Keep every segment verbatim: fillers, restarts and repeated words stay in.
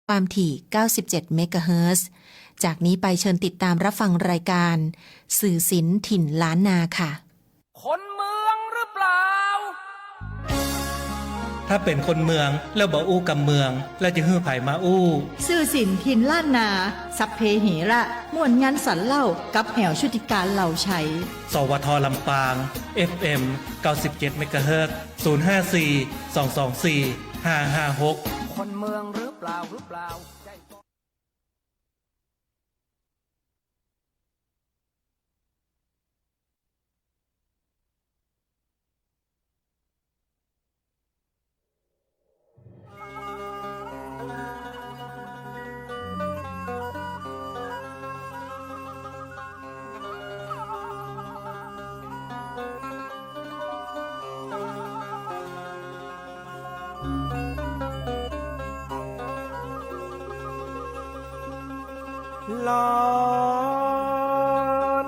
ความถี่เก้าสิบเจ็ดเมกะเฮิรตซ์ จากนี้ไปเชิญติดตามรับฟังรายการ สื่อศิลป์ถิ่นล้านนาค่ะ คนเมืองหรือเปล่า ถ้าเป๋นคนเมืองแล้วบ่อู้กำเมือง แล้วจะหื้อใผมาอู้ สื่อศิลป์ถิ่นล้านนา สัพเพเหระ ม่วนยันสันเล่า กับแอ๋วชุติการ เหล่าไชย สวท ลำปาง เอฟเอ็ม เก้าสิบเจ็ดเมกะเฮิรตซ์ ศูนย์ห้าสี่ สองสองสี่ ห้าห้าหก คนเมืองหรือเปล่า หรือเปล่า ลอน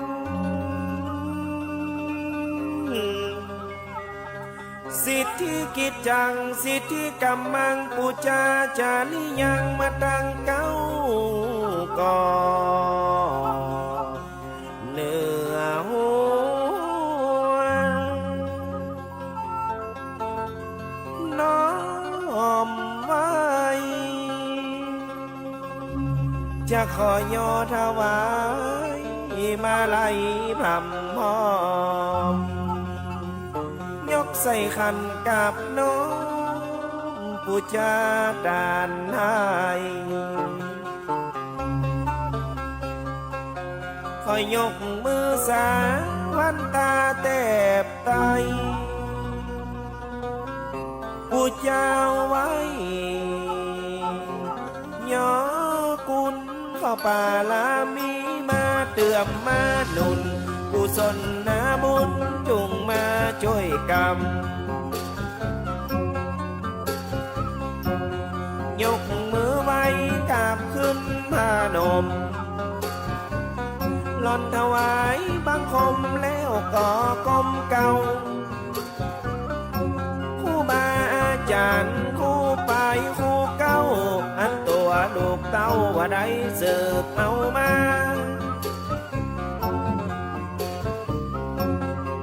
สิทธิกิจจัง สิทธิกัมมัง ปู๋จาจาริยัง มาตังเก๊าก่อ เหนือหัว น้อมไหว้ จะขอย่อถวาย มาลัยพร่ำพร้อม ยกใส่ขันกราบน้อม ปู๋จาต้านไห้ ขอยกมือสา หวันต๋าแตบไต้ ปู๋จาไหว้ ย่อกุณ ขอปารามีมาเตื้อมมาหนุน กุศลนาบุญจุ่งมาจ้วยกำ ยกมือไหว้กราบขึ้นพนม หล่อนถวายบังคมแล้วก็ก้มเก๊า ครูบาอาจ๋ารย์ ครูป๋าย ครูเก๊า อันตั๋วลูกเต้าว่าได้สืบเอามา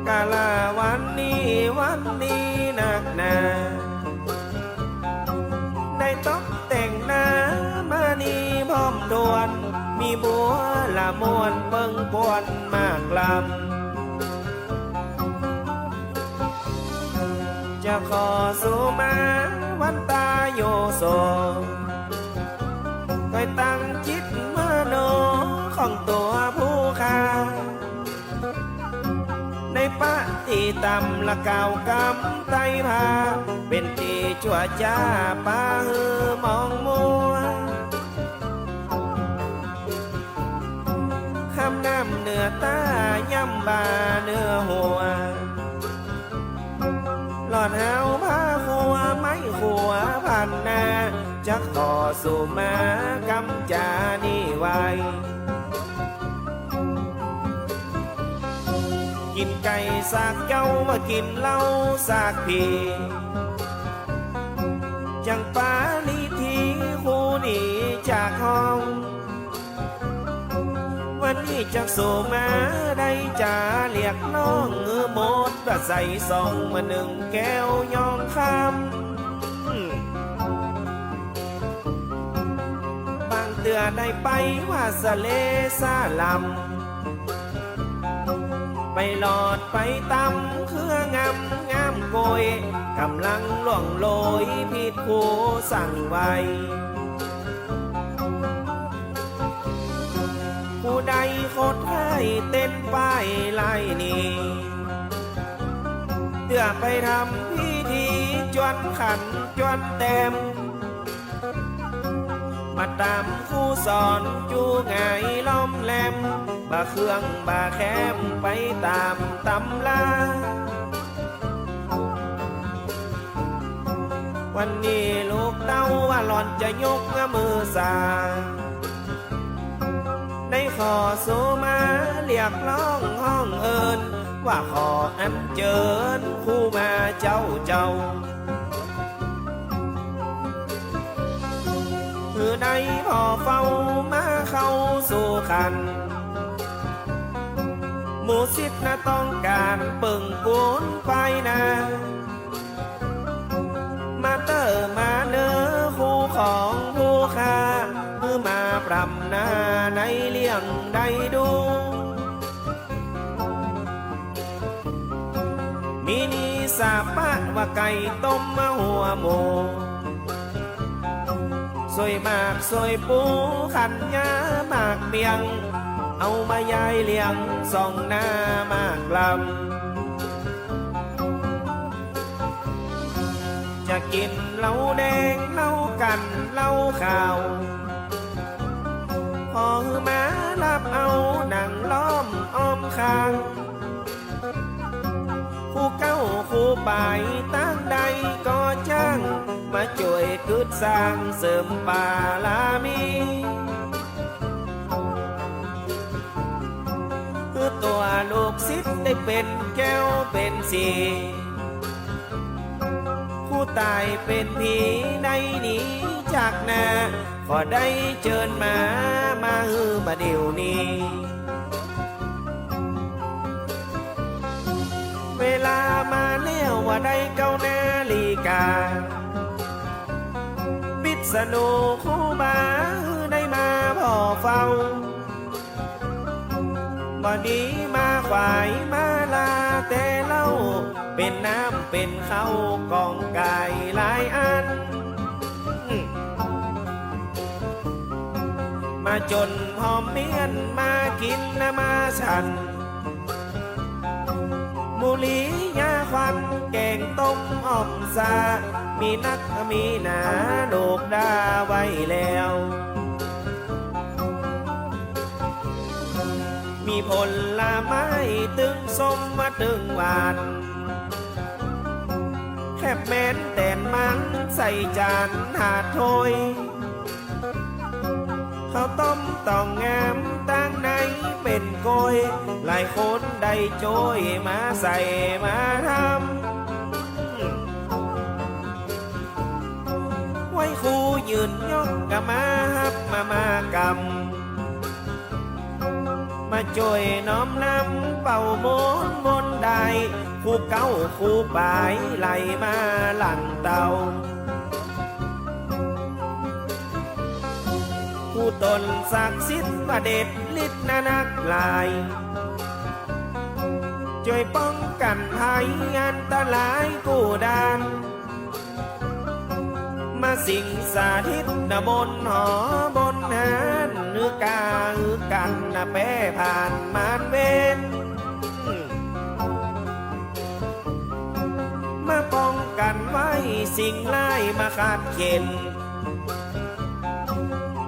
กาละวันนี้ วันนี้นักหนา ได้ตกแต่งหน้ามานี่พร้อมถ้วน มีบัวละม่วนเบิ่งปวนมากล้ำ จะขอสุมาวันตาโยโส ก้อยตั้งจิตมโนของตั๋วผู้ข้า ในปะตี้ต่ำละกล่าวกำไต้ผา เป๋นตี้จั่วจ้าปาหื้อมองมัว คำน้ำเหนือต๋า ย่ำบ่าเหนือหัว หล่อนหาวผ้าครัว ไม้ครัวพันหน้า จะขอสุมากำจานี้ไว้ กิ๋นไก่สักเจ๊า ว่ากิ๋นเหล้าสักผี จั่งปานิธีคู่หนีจากห้อง วันนี้จักสุมาได้จ๋าเรียกร้อง หื้อหมดว่าใสส่องมานึ่งแก้วยองคำ บางเตื้อได้ไปว่าสะเลสะลำ ไปหลอดไปตำเครื่องามงามโกย ก่ำลังล่วงโรยผิดครูสั่งไว้ ผู้ใดโขดฮ้ายเต้นป้ายลายนี้ เตื้อไปทำพิธีจวนขันจวนแต้ม มาต๋ามครูสอนจู้หงายล้อมแหลม บ่าเคืองบ่าแคมไปต๋ามต๋ำรา วันนี้ลูกเต้าว่าหล่อนจะยกมือสา ได้ขอสุมาเรียกร้องฮ้องเอิ้น ว่าขออัญเจิญครูบาเจ้าเจ้า หื้อ ผ่อเฝ้ามาเข้าสู่ขัน หมู่ศิษย์นะต้องก๋านเปิงกู๋นไปนา มาเต๊อะมาเน่อคู่ของผู้ข้า หื้อมาปรำนาในเรื่องได้ดู มีนี้สาปะว่าไก่ต้มมาหัวหมู่ สวยหมากสวยปูขันหญ้าหมากเปียง เอามาย้ายเลี้ยงส่องหน้าหมากลำ จะกิ๋นเหล้าแดงเหล้ากั๋นเหล้าขาว ผ่อหื้อมารับเอาหนังล้อมอ้อมข้าง คู่เก๊าคู่ป๋ายตางใดก็จ้าง มาจ้วยกึ๊ดสร้างเสริมบารมี หื้อตั๋วลูกศิษย์ได้เป๋นแก้วเป๋นสี ผู้ต๋ายเป๋นผีได้หนีจากหน้า ขอได้เจิญมา มาหื้อบ่าเดี่ยวนี้ เวลามาแล้วว่าได้เก้านาฬิกา วิษณุครูบาหื้อได้มาผ่อเฝ้า บ่ดีมาขวายมาลาแต่เล่า เป๋นน้ำเป๋นข้าวกองก๋ายหลายอัน มาจ๋นพร้อมเมียนมากิ๋นนะมาฉัน หมู่หลียาขวัญแก๋งต้มอ่อมซา มีนักมีหนาลูกดาไว้แล้ว มีผลไม้ตึงส้มมาตึงหวาน แคบแมนแตนมันใส่จานหาดถ้วย ข้าวต้มต๋องงามตางในเป๋นกล้วย หลายคนได้จ้วยมาใส่มาทำ ไหว้ครูยืนยกก็มาฮับมามากำ มาจ้วยน้อมนำเป่าโมนมนต์ได้ คู่เก๊าคู่ป๋ายไหลมาหลังเต้า คู่ต๋นศักดิ์สิทธิ์ว่าเด็ดฤทธิ์นะนักหลาย จ้วยป้องกั๋นภัยอันตรายกู้ด้าน มาสิงสถิตนะบนหอบนหาน หื้อก้าหื้อกั๋นนะแป้ผ่านมารเวร มาป้องกั๋นไว้สิ่งร้ายมาขัดเข็น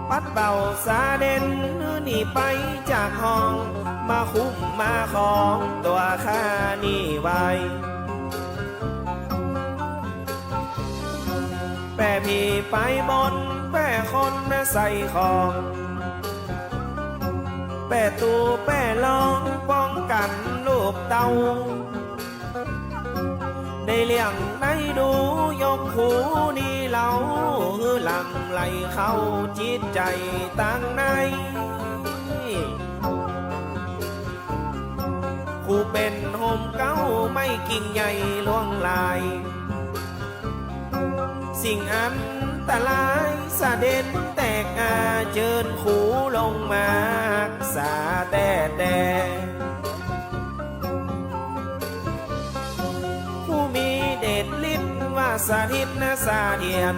ปัดเป่าสาเด่นหื้อหนีไปจากห้อง มาคุ้มมาครองตั๋วข้านี้ไว้ แป้ผีไปบน แป้คนนะใส่ของ แป้ตู้แป้รองป้องกั๋นลูกเต้า ได้เลี้ยงได้ดูยกครูนี้เล่า หื้อหลั่งไหลเข้าจิตใจ๋ตางใน ครูเป๋นห่มเก๊าไม้กิ่งใหญ่หลวงหลาย สิ่งอันตรายสะเด็ดแตกอา เจิญครูลงมาฮักษาแต๊แต๊ ผู้มีเดชฤทธิ์ว่าสถิตนะเสถียร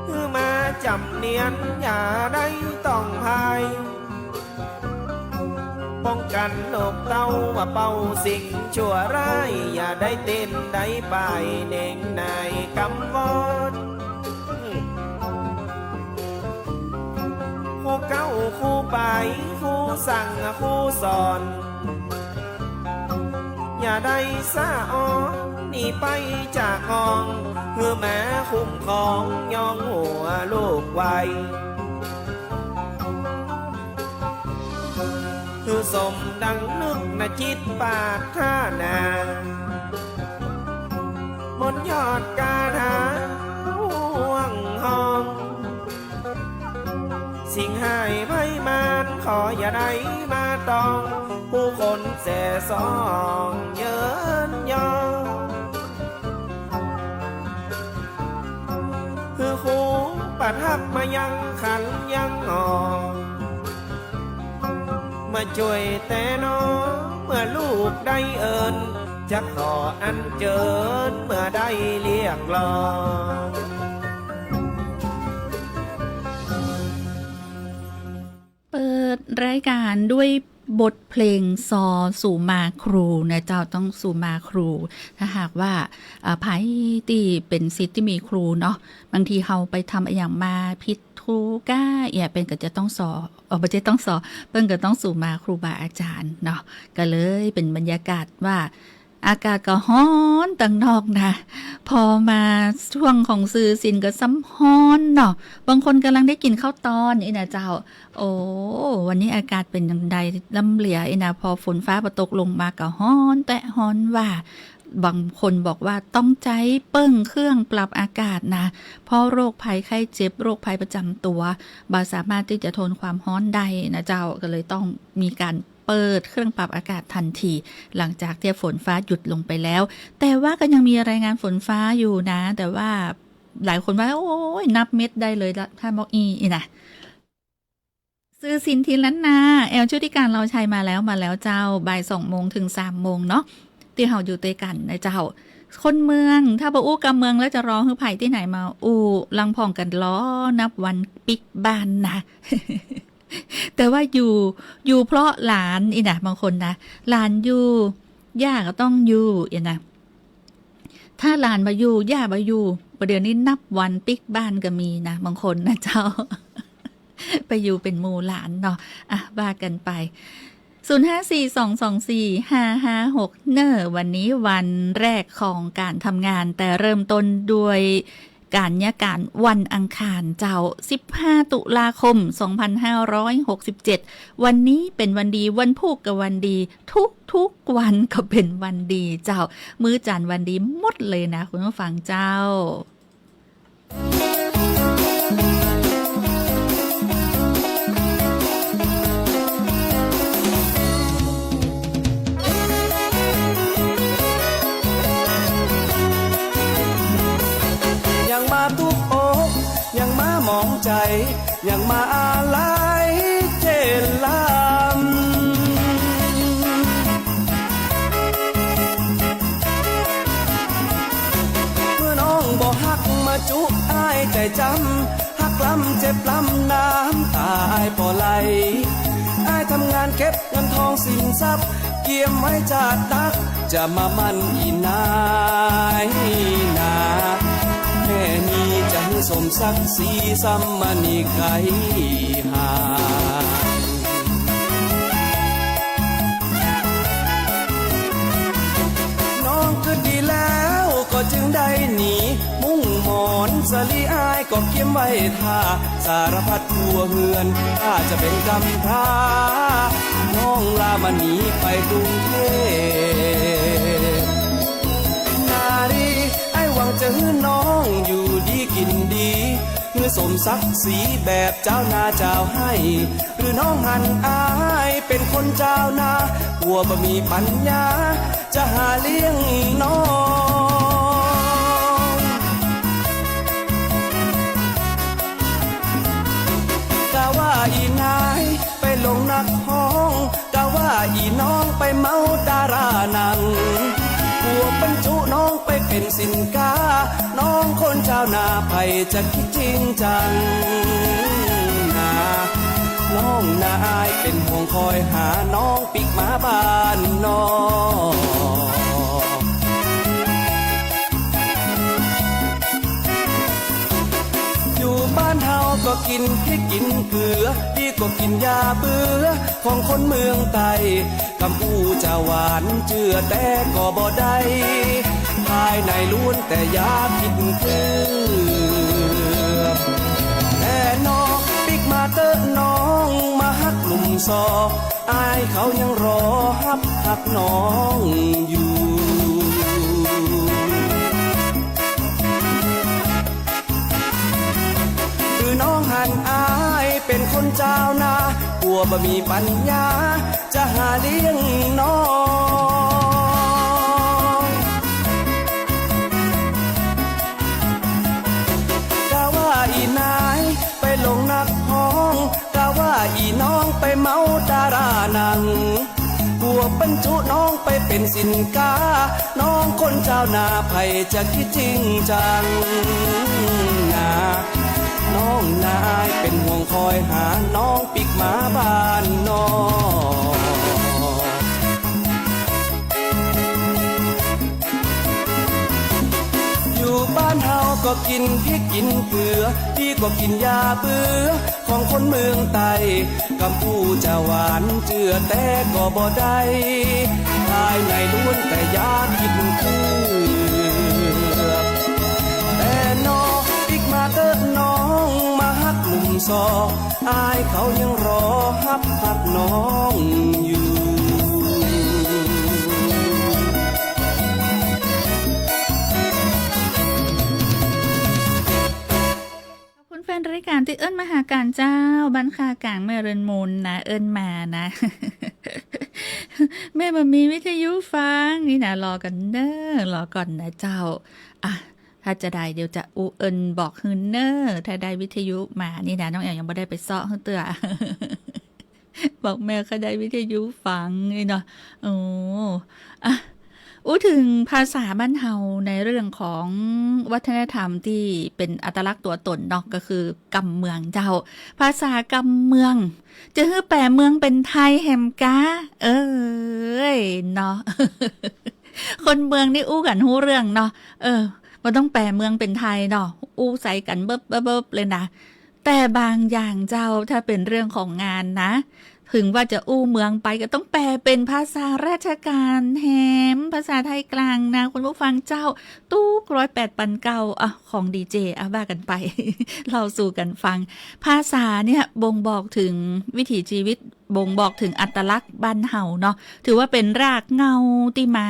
หื้อมาจ๋ำเนียนอย่าได้ต้องภาย ป้องกั๋นลูกเต้าว่าเป่าสิ่งชั่วร้าย อย่าได้เต้นได้ป่ายเน่งนายกำวอด ครูเก๊าครูป๋ายครูสั่งครูสอน อย่าได้สะออนหนีไปจากห้อง หื้อมาคุ้มครองย้องหัวลูกไว้ หื้อสมดังนึกนะจิตปรารถนา บนยอดคาถาห่วงห้อง สิ่งฮ้ายภัยมารขออย่าได้มาต้อง ผู้คนแสสองเยินยอ หื้อครูประทับมายังขันยังหอ มาจ้วยแต๊น้อ เมื่อลูกได้เอิญ จะขออัญเจิญเมื่อได้เรียกร้อง เปิดรายการด้วยบทเพลงซอสูมาครูนะเจ้า ต้องสูมาครู ถ้าหากว่า อ่า ใผตี้เป๋นศิษย์ตี้มีครูเนาะ บางทีเฮาไปทำอะหยังมาผิดถูกก้าเอีย เปิ้นก็จะต้องซอ เอ่อ บ่ใจ้ต้องซอ เปิ้นก็ต้องสูมาครูบาอาจ๋ารย์เนาะ ก็เลยเป๋นบรรยากาศว่า อากาศก็ฮ้อนตังนอกนะ พอมาช่วงของซืนสินก็ซ้ำฮ้อนเนาะ บางคนก่ำลังได้กิ๋นข้าวตอนอี้นะเจ้า โอ้ วันนี้อากาศเป๋นจั่งใดล้ำเหลืออี้นะ พอฝนฟ้าบ่ตกลงมาก็ฮ้อนแต๊ฮ้อนว่า บางคนบอกว่าต้องใจ๊เปิ้งเครื่องปรับอากาศนะ เพราะโรคภัยไข้เจ็บ โรคภัยประจำตัว บ่สามารถตี้จะทนความฮ้อนได้นะเจ้า ก็เลยต้องมีก๋านเปิดเครื่องปรับอากาศทันที หลังจากตี้ฝนฟ้าหยุดลงไปแล้ว แต่ว่าก็ยังมีรายงานฝนฟ้าอยู่นะ แต่ว่าหลายคนว่า โอ๊ย นับเม็ดได้เลยละ ถ้าเมื่ออี้อี้นะ ซืนสินทีละนา แอลชุติการ ลาวชัย มาแล้ว มาแล้วเจ้า บ่ายสองโมงถึงสามโมงเนาะ ตี้เฮาอยู่ตวยกั๋นนะเจ้า คนเมือง ถ้าบ่อู้กำเมืองแล้วจะรอหื้อใผตี้ไหนมาอู้ ลำพ่องก็รอนับวันปิ๊กบ้านนะ แต่ว่าอยู่ อยู่เพราะหลานอี้นะ บางคนนะ หลานอยู่ ย่าก็ต้องอยู่อี้นะ ถ้าหลานบ่อยู่ ย่าบ่อยู่ ประเดี๋ยวนี้นับวันปิ๊กบ้านก็มีนะ บางคนนะเจ้า ไปอยู่เป๋นหมู่หลานเนาะ อ่ะ ว่ากั๋นไป ศูนย์ห้าสี่สองสองสี่ห้าห้าหก เน่อ วันนี้วันแรกของก๋านทำงาน แต่เริ่มต้นด้วยก๋านเยียะก๋านวันอังคารเจ้า สิบห้าตุลาคมสองพันห้าร้อยหกสิบเจ็ด วันนี้เป๋นวันดี วันพูกก็วันดี ทุกๆวันก็เป๋นวันดีเจ้า มื้อจั๋นทร์วันดีหมดเลยนะ คุณผู้ฟังเจ้า ยังมาตุ๊บอก ยังมาหมองใจ๋ ยังมาอาลัยเจนลำ เมื่อน้องบ่ฮักมาจุอ้ายใจ๋จำ ฮักล้ำเจ็บล้ำน้ำตาอ้ายบ่ไหล อ้ายทำงานเก็บเงินทองสินทรัพย์ เกียมไว้จาดหนัก จะมาหมั้นอี่นายนา แม่นี้จะหื้อสมศักดิ์ศรีซ้ำมานี่ไกลห่าง น้องกึ๊ดดีแล้วก็จึงได้หนี มุ้งหมอนสะหลีอ้ายก็เกียมไว้ถ้า สารพัดครัวเฮือน ถ้าจะเป๋นกำพร้า น้องลามาหนีไปกรุงเทพ นารี อ้ายหวังจะหื้อน้องอยู่ดีกิ๋นดี หื้อสมศักดิ์ศรีแบบจาวนาจาวไฮ่ หรือน้องหันอ้ายเป๋นคนจาวนา กลัวบ่มีปัญญา จะหาเลี้ยงน้อง กาว่าอี่นายไปหลงนักฮ้อง กาว่าอี่น้องไปเมาดาราหนัง กลัวเปิ้นจุน้องไปเป๋นสินค้า น้องคนจาวนาใผจะกึ๊ดจริงจังนา น้องนาอ้ายเป๋นห่วงคอยหาน้องปิ๊กมาบ้านนอก อยู่บ้านเฮาก็กิ๋นพริกกิ๋นเกลือ ดีกว่ากิ๋นยาเบื่อของคนเมืองใต้ กำอู้จาหวานเจื้อแต่ก็บ่ได้ ภายในล้วนแต่ยาพิษเคลือบ แต่น้องปิ๊กมาเต๊อะน้องมาฮักหนุ่มซอ อ้ายเขายังรอฮับฮักน้องอยู่ คือน้องหันอ้าย เป๋นคนจาวนา กั๋วบ่มีปั๋ญญา จะหาเลี้ยงน้อง กาว่าอี่นายไปหลงนักฮ้อง กาว่าอี่น้องไปเมาตาราหนัง กั๋วเปิ้นจุน้องไปเป๋นสินก๊า น้องคนจาวนา ใผจะกึ๊ดจริงจังนา น้องนายเป๋นห่วงคอยหา น้องปิ๊กมาบ้านนอก อยู่บ้านเฮาก็กิ๋นพริกกิ๋นเกลือ ดีกว่ากิ๋นยาเบื่อ ของคนเมืองใต้ กำอู้จะหวานเจื้อแต่ก็บ่ได้ ภายในล้วนแต่ยากิ๋นเกลือ แต่น้องปิ๊กมาเต๊อะน้อง มาฮักหนุ่มซอ อ้ายเขายังรอฮับฮักน้องอยู่ ขอบคุณแฟนรายการตี้เอิ้นมาหาก๋านเจ้า บ้านค่ากลางแม่เรือนมนนะ เอิ้นมานะ แม่บ่มีวิทยุฟังนี่นะ รอก่อนเน้อ รอก่อนนะเจ้า อ่ะ ถ้าจะได้เดี๋ยวจะอู้เอิ้นบอกหื้อเน้อ ถ้าได้วิทยุมานี่นะ น้องแอวยังบ่ได้ไปเซาะหื้อเตื้อ บอกแม่ข้าได้วิทยุฟังนี่เนาะ โอ้ อ่ะ อู้เถิงภาษาบ้านเฮาในเรื่องของวัฒนธรรมตี้เป๋นอัตลักษณ์ตั๋วต๋นเนาะ ก็คือกำเมืองเจ้า ภาษากำเมือง จะหื้อแปลเมืองเป๋นไทยแหมก๊า เอ้ย เนาะ คนเมืองนี่อู้กั๋นฮู้เรื่องเนาะ เออ บ่ต้องแปลเมืองเป๋นไทยเนาะ อู้ใส่กั๋นเบิบๆๆ เลยนะ แต่บางอย่างเจ้า ถ้าเป๋นเรื่องของงานนะ เถิงว่าจะอู้เมืองไปก็ต้องแปลเป๋นภาษาราชการแหม ภาษาไทยกลางนะ คุณผู้ฟังเจ้า ตุ๊กร้อยแปดปันเก้า อ่ะ ของดีเจ อ่ะ ว่ากั๋นไป เล่าสู่กั๋นฟัง ภาษาเนี่ยบ่งบอกเถิงวิถีชีวิต บ่งบอกเถิงอัตลักษณ์บ้านเฮาเนาะ ถือว่าเป๋นรากเหง้าตี้มา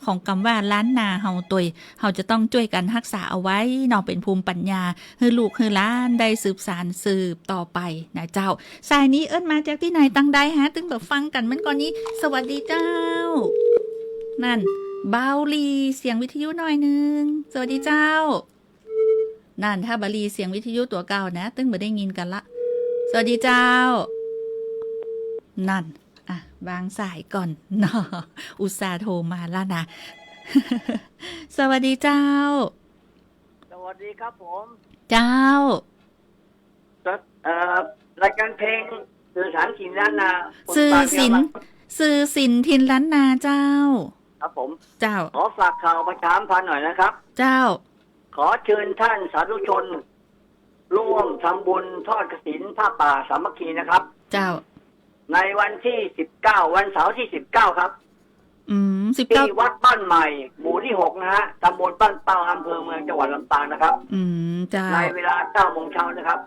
ของกำว่าล้านนาเฮาตวย เฮาจะต้องจ้วยกั๋นฮักษาเอาไว้เนาะ เป๋นภูมิปัญญา หื้อลูกหื้อหลานได้สืบสานสืบต่อไปนะเจ้า สายนี้เอิ้นมาจากตี้ไหนตังใดฮะ ตึงบ่ฟังกั๋นเมื่อก่อนนี้ สวัสดีเจ้า นั่น เบาหรี่เสียงวิทยุหน่อยนึ่ง สวัสดีเจ้า นั่น ถ้าบ่หรี่เสียงวิทยุตั๋วเก่านะ ตึงบ่ได้ยินกั๋นละ สวัสดีเจ้า นั่น อ่ะ วางสายก่อนเนาะ อุตส่าห์โทรมาแล้วนะ สวัสดีเจ้า สวัสดีครับผม เจ้า เอ่อ รายการเพลงสื่อสารถิ่นล้านนา สื่อสารถิ่นล้านนาเจ้า ครับผม เจ้า ขอฝากข่าวประชาสัมพันธ์หน่อยนะครับ เจ้า ขอเชิญท่านสาธุชน ร่วมทำบุญทอดกฐินผ้าป่าสามัคคีนะครับ เจ้า ในวันที่สิบเก้า วันเสาร์ที่สิบเก้าครับ อืม สิบเก้า ที่วัดบ้านใหม่ หมู่ที่หกนะฮะ ตำบลบ้านเป้า อำเภอเมือง จังหวัดลำปางนะครับ อืม เจ้า ในเวลาเก้าโมงเช้านะครับ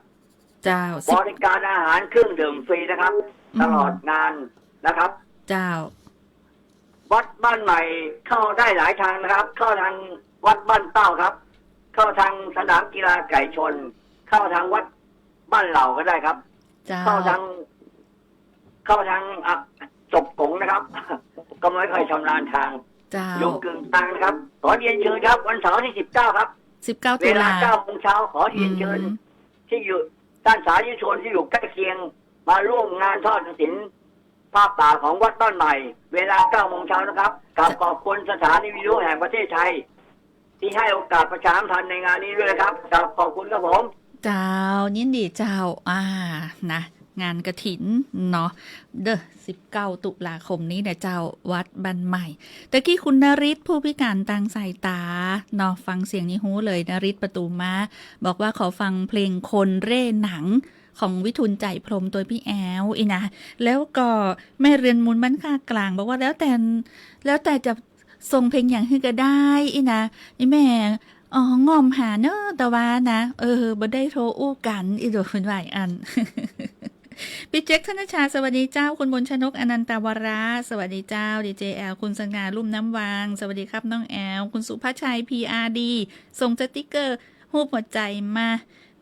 เจ้า สิบ บริการอาหารเครื่องดื่มฟรีนะครับ อืม ตลอดงานนะครับ เจ้า วัดบ้านใหม่เข้าได้หลายทางนะครับ เข้าทางวัดบ้านเป้าครับ เข้าทางสนามกีฬาไก่ชน เข้าทางวัดบ้านเหล่าก็ได้ครับ เจ้า เข้าทาง เข้าทาง อ่ะ ศพขงนะครับ ก็ไม่ค่อยชำนาญทาง เจ้า อยู่กึ่งกลางนะครับ ขอเรียนเชิญครับ วันเสาร์ที่สิบเก้าครับ สิบเก้า เวลา ตุลา เก้าโมงเช้า ขอเรียนเชิญ อืม ที่อยู่ ท่านสาธุชนที่อยู่ใกล้เคียง มาร่วมงานทอดกฐิน ผ้าป่าของวัดบ้านใหม่ เวลาเก้าโมงเช้านะครับ กราบขอบคุณสถานีวิทยุแห่งประเทศไทย ที่ให้โอกาสประชาสัมพันธ์ในงานนี้ด้วยนะครับ กราบขอบคุณครับผม เจ้า ยินดีเจ้า อ่า นะ งานกฐินเนาะ เด้อ สิบเก้า ตุลาคมนี้นะเจ้า วัดบ้านใหม่ ตะกี้คุณนฤทธิ์ผู้พิการตางสายต๋าเนาะ ฟังเสียงนี้ฮู้เลย นฤทธิ์ประตูม้า บอกว่าขอฟังเพลงคนเร่หนัง ของวิทูล ใจ๋พรหม ตวยปี้แอ๋ว อี้นะ แล้วก็แม่เรือนมน บ้านค่ากลาง บอกว่าแล้วแต่ แล้วแต่จะส่งเพลงหยังหื้อก็ได้ อี้นะ อี้แม่ อ๋อ ง่อมหาเน้อ ตะวานะ เออ บ่ได้โทรอู้กั๋น อี้โดดเพิ่นว่าอั้น ปี้เจ๊ก ธนชา สวัสดีเจ้า คุณบุญชนก อนันตวระ สวัสดีเจ้า ดีเจแอ๋ว คุณสง่า ลุ่มน้ำวัง สวัสดีครับน้องแอ๋ว คุณสุภาชัย พีอาร์ดี ส่งสติกเกอร์ ฮูปหัวใจ๋มา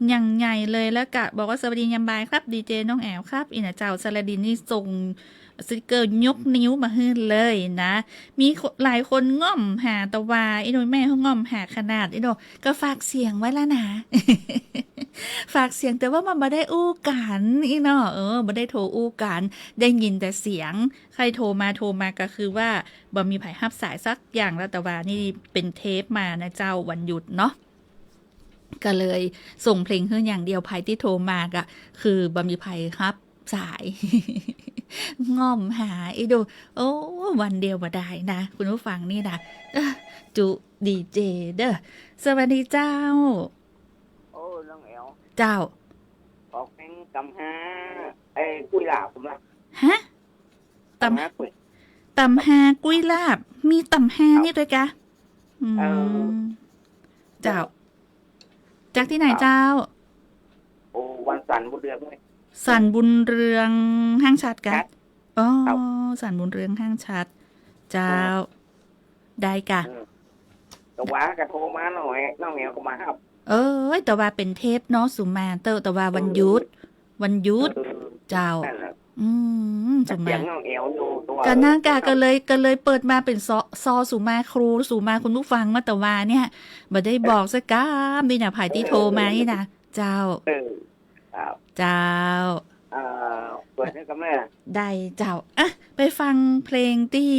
อย่างใหญ่เลย แล้วก็บอกว่า สวัสดียามบ่ายครับ ดีเจน้องแอ๋วครับ อี้นะเจ้า สระดินนี่ส่งสติกเกอร์ยกนิ้วมาหื้อเลยนะ มีหลายคนง่อมหาตะวา อี้โน่นแม่เขาง่อมหาขนาด อี้โน่นก็ฝากเสียงไว้แล้วนะ ฝากเสียง แต่ว่ามันบ่ได้อู้กั๋น อี้เนาะ เออ บ่ได้โทรอู้กั๋น ได้ยินแต่เสียง ใผโทรมา โทรมาก็คือว่าบ่มีใผฮับสายสักอย่าง แล้วตะวานี่เป๋นเทปมานะเจ้า วันหยุดเนาะ ก็เลยส่งเพลงหื้ออย่างเดียว ใผตี้โทรมาก็คือบ่มีใผฮับสาย ง่อมหา อี้ดู โอ้ วันเดียวบ่ได้นะ คุณผู้ฟังนี่นะ เอ้อ จุดีเจเด้อ สวัสดีเจ้า โอ้ น้องแอ๋ว เจ้า ออกเพลงต๋ำฮา ไอ้ กุ้ยลาบผมละ ฮะ ต๋ำ ต๋ำฮากุ้ย ต๋ำฮากุ้ยลาบ มีต๋ำฮา ครับ นี่ตวยกะ อืม เออ เจ้า จากตี้ไหน ครับ เจ้า โอ้ วันสันบุญเรือง สันบุญเรือง ห้างฉัตรกะ ครับ อ๋อ ครับ สันบุญเรือง ห้างฉัตร เจ้า ครับ ได้กะ เออ ตะวาก็โทรมาหน่อย น้องแอ๋วก็มาฮับ เอ้ย ตะวาเป๋นเทปเนาะ สุมาเต๊อะ ตะวาวันหยุด เออ วันหยุด เออ เจ้า นั่นแหละ อืม สุมา เสียงน้องแอ๋วอยู่ตะวา กะนั่นกะ เออ ก็เลย ก็เลยเปิดมาเป๋นซอ ซอสุมา ครูสุมา คุณผู้ฟังมาตะวาเนี่ย บ่ได้บอกสักกำ นี่นะ ใผตี้โทรมานี่นะ เจ้า เออ ครับ เจ้า อ่า เปิดให้กับแม่ ได้เจ้า อ่ะ ไปฟังเพลงตี้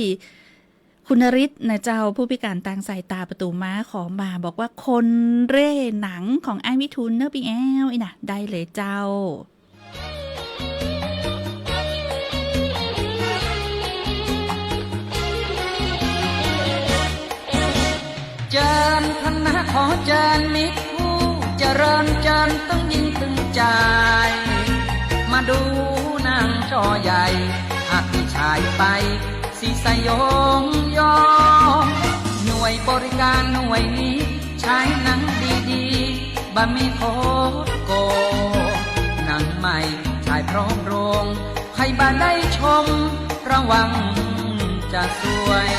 คุณนฤทธิ์นะเจ้า ผู้พิการตางสายต๋า ประตู๋ม้า ขอมา บอกว่าคนเร่หนังของอ้ายวิทูลเนอะปี้แอ๋ว อี้นะ ได้เลยเจ้า เจิญพระนครเจิญมิตรผู้เจริญ เจิญตึงหญิงตึงจาย มาดูหนังจอใหญ่ หากมีฉายไป สิสยองยอง หน่วยบริการหน่วยนี้ ฉายหนังดีๆ บ่มีคดโกง หนังใหม่ฉายพร้อมโรง ใผบ่ได้ชม ระวังจะซวย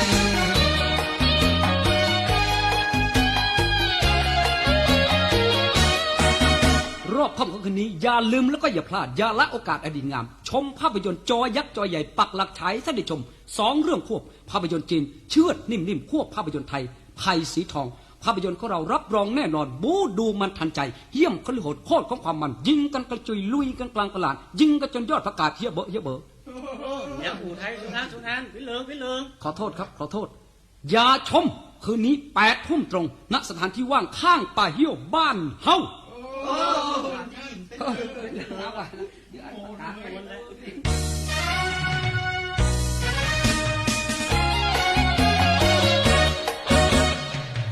รอบค่ำของคืนนี้ อย่าลืมแล้วก็อย่าพลาด อย่าละโอกาสอันดีงาม ชมภาพยนตร์จอยักษ์จอใหญ่ ปักหลักฉายให้ท่านได้ชม สองเรื่องควบ ภาพยนตร์จีน เชือดนิ่มๆ ควบภาพยนตร์ไทย ไผ่สีทอง ภาพยนตร์ของเรารับรองแน่นอน บู๊ดูมันทันใจ เยี่ยมคฤหดโคตรของความมัน ยิงกันกระจุย ลุยกันกลางตลาด ยิงกันจนยอดผักกาดเหียเบอะเหียเบอะ แนวอู่ไทย สุนาน สุนาน พิเลิง พิเลิง ขอโทษครับ ขอโทษ อย่าชม คืนนี้แปดทุ่มตรง ณ สถานที่ว่างข้างป่าเฮี้ยวบ้านเฮา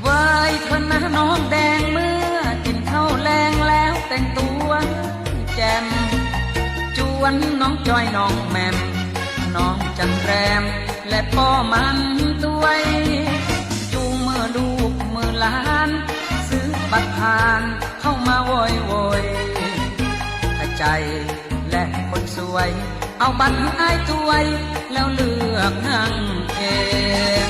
ไหว้เถินนะน้องแดง เมื่อกิ๋นข้าวแลงแล้วแต่งตั๋วแจ่ม จวนน้องจ้อยน้องแหม่ม น้องจันแรม และป้อมันตวย จูงมือลูกมือหลาน ซื้อบัตรผ่านเข้ามาโวยโวย ถ้าใจ๋และคนสวย เอาบัตรหื้ออ้ายตวย แล้วเลือกนั่งเอง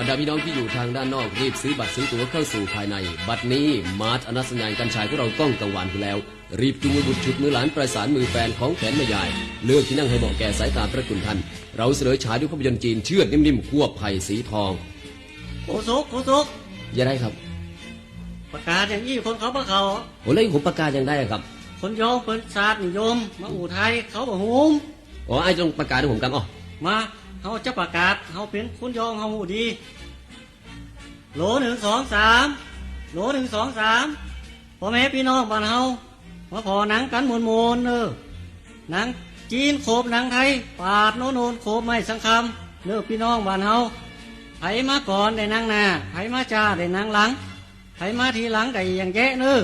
บรรดาพี่น้องที่อยู่ทางด้านนอก รีบซื้อบัตรซื้อตั๋วเข้าสู่ภายใน บัดนี้มาร์ทอนัสสัญญาณกัญชัยของเราก้องกังวานขึ้นแล้ว รีบจูงมือบุตรฉุดมือหลานประสานมือแฟนของแขนแม่ยาย เลือกที่นั่งให้เหมาะแก่สายตาพระคุณท่าน เราเสนอฉายด้วยภาพยนตร์จีนเชือดนิ่มๆ ควบไผ่สีทอง ครูสุข ครูสุข จะได้ครับ ประกาศอย่างอี้คนเขาบ่เข้า โอ้ แล้วผมประกาศอย่างใดอะครับ คนยองเปิ้นชาตินิยม มาอู่ไทยเขาบ่ฮู้ อ๋อ อ้ายต้องประกาศหื้อผมกำ อ๋อ มา เฮาจะประกาศ เฮาเป๋นคนยองเฮาฮู้ดี โหล หนึ่ง สอง สาม โหล หนึ่ง สอง สาม ป้อแม่ปี้น้องบ้านเฮา มาผ่อหนังกั๋นม่วนๆ เน่อ หนังจีนโขบหนังไทย ปาดโน่นๆ โขบไม้สังคำ เน่อปี้น้องบ้านเฮา ใผมาก่อนได้นั่งหน้า ใผมาจ้าได้นั่งหลัง ใผมาทีหลังได้อย่างแยะเน่อ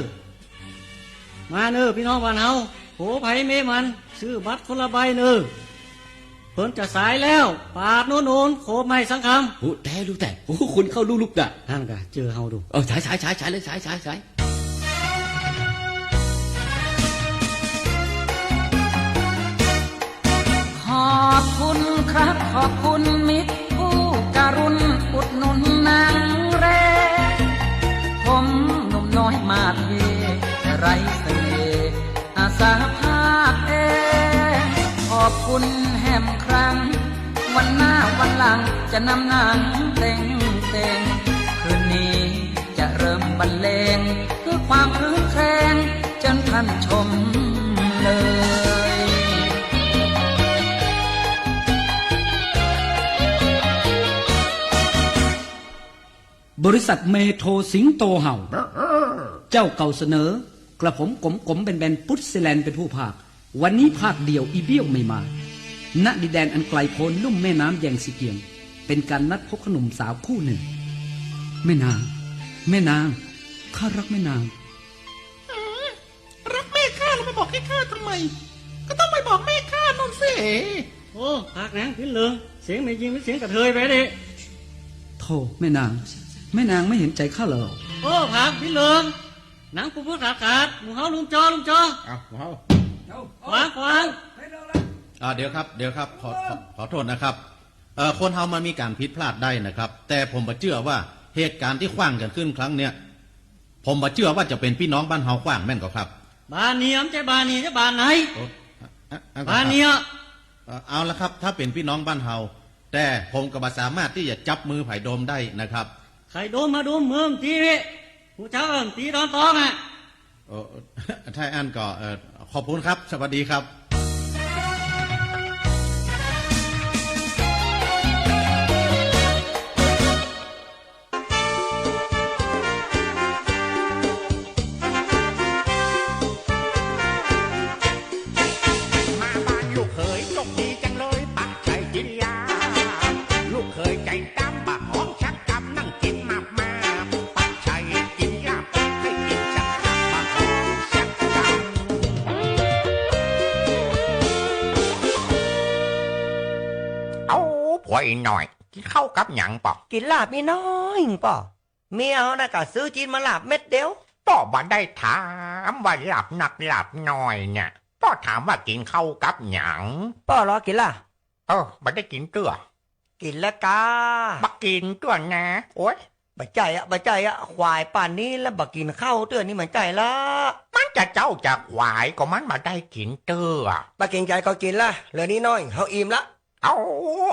มาเน่อปี้น้องบ้านเฮา โผใผเมมัน ซื้อบัตรคนละใบเน่อ เปิ้นจะสายแล้ว ปาดโน่นๆ โขบไม้สังคำ โอ้ แต๊ลูกแต๊ โอ้ คนเข้าลู่ลุกดะ หั้นกะ เจอเฮาดู เออ สาย สาย สาย สายเลย สาย สาย สาย สาย ขอบคุณมิตรผู้กรุณอุดหนุนนางแร ผมหนุ่มน้อยมาดเหไร้เสน่ห์ อาสาภาพแอ ขอบคุณแหมครั้ง วันหน้าวันหลังจะนำนางเต็งเต็ง คืนนี้จะเริ่มบรรเลง เพื่อความครื้นแครง เจิญท่านชมเลย บริษัทเมโทรสิงโตเห่า เจ้าเก่าเสนอ กระผมก๋มๆแบนๆ ปุ๊ดเซแลนเป็นผู้พากย์ วันนี้พากย์เดี่ยว อีเบี้ยวไม่มา ณ ดินแดนอันไกลโพ้นลุ่มแม่น้ำแยงซีเกียง เป็นการนัดพบของหนุ่มสาวคู่หนึ่ง แม่นาง แม่นาง ข้ารักแม่นาง อืม รักแม่ข้าแล้วมาบอกให้ข้าทำไม ก็ต้องไปบอกแม่ข้าโน่นสิ โอ้ ปากหนังผินเหลิง เสียงแม่ญิงเหมือนเสียงกระเทยไปดิ โธ่ แม่นาง แม่นางไม่เห็นใจข้าเหรอ โอ้ ปากผินเหลิง หนังปูปูขาดขาด หมู่เฮาลุมจอ ลุมจอ อ้าว หมู่เฮา ขวาง ขวาง อ่า เดี๋ยวครับ เดี๋ยวครับ ขอ ขอ ขอโทษนะครับ เอ่อ คนเฮามันมีการผิดพลาดได้นะครับ แต่ผมบ่เจื้อว่าเหตุการณ์ตี้ขว้างกั๋นขึ้นครั้งเนี้ย ผมบ่เจื้อว่าจะเป๋นปี้น้องบ้านเฮาขว้างแม่นก่อครับ บ้านนี้ บ่ใจ้บ้านนี้ จะบ้านไหน โอ้ อ่ะ อ่ะ บ้านนี้ อ่ะ เอ่อ เอาละครับ ถ้าเป๋นปี้น้องบ้านเฮา แต่ผมก็บ่สามารถตี้จะจับมือใผโดมได้นะครับ ใผโดมมาโดมเมืองตี้ ฮู้จักเอิ้นตี้ดอนตองอะ เอ่อ ถ้าอั้นก็ เอ่อ ขอบคุณครับ สวัสดีครับ มาบ้านลูกเขยโชคดีจังเลย ปะใส่กินลาบ ลูกเขยใจ๋ดำ บ่ฮ้องสักกำ นั่งกิ๋นมาม่า ปะใส่กินลาบ ให้กิ๋นสักกำ บ่ฮ้องสักกำ เอ้า ป้ออีน้อย กิ๋นข้าวกับหยังป้อ กิ๋นลาบอีน้อยป้อ เมียเฮาน่ะก็ซื้อจีนมาลาบเม็ดเดียว ป้อบ่ได้ถามว่าลาบนักลาบน้อยเนี่ย ป้อถามว่ากิ๋นข้าวกับหยัง ป้อลอกิ๋นละ เออ บ่ได้กิ๋นเตื้อ กิ๋นละกา บ่กิ๋นเตื้อนะ โอ๊ย บ่ใจ้อะ บ่ใจ้อะ ขวายป่านนี้แล้วบ่กิ๋นข้าวเตื้อนี่บ่ใจ้ละ มันจะเจ๊าจะขวายก็มันบ่ได้กิ๋นเตื้อ บ่เก๋งใจ๋ก็กิ๋นละ เหลือนี้น้อย เฮาอิ่มละ เอ้า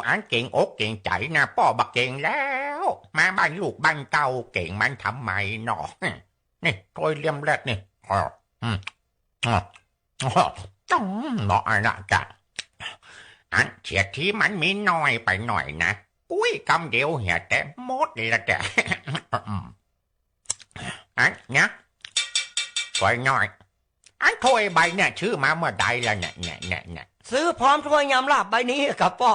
อันเก๋งอกเก๋งใจ๋นะ ป้อบ่เก๋งแล้ว มาบ้านลูกบ้านเต้าเก๋งมันทำไมเนาะ นี่ถ้วยเลี่ยมแรกนี่ อ๋อ อืม อ๋อ อ๋อ จ้องเนาะ อันน่ะจ้ะ อันเสียทีมันมีน้อยไปหน่อยนะ กุ้ยกำเดียวเหียแต่หมดเลยละจ้ะ อืม อันเนี่ย ถ้วยน้อย อันถ้วยใบเนี่ยซื้อมาเมื่อใดละเนี่ย เนี่ย เนี่ย เนี่ย ซื้อพร้อมถ้วยยำลาบใบนี้กับป้อ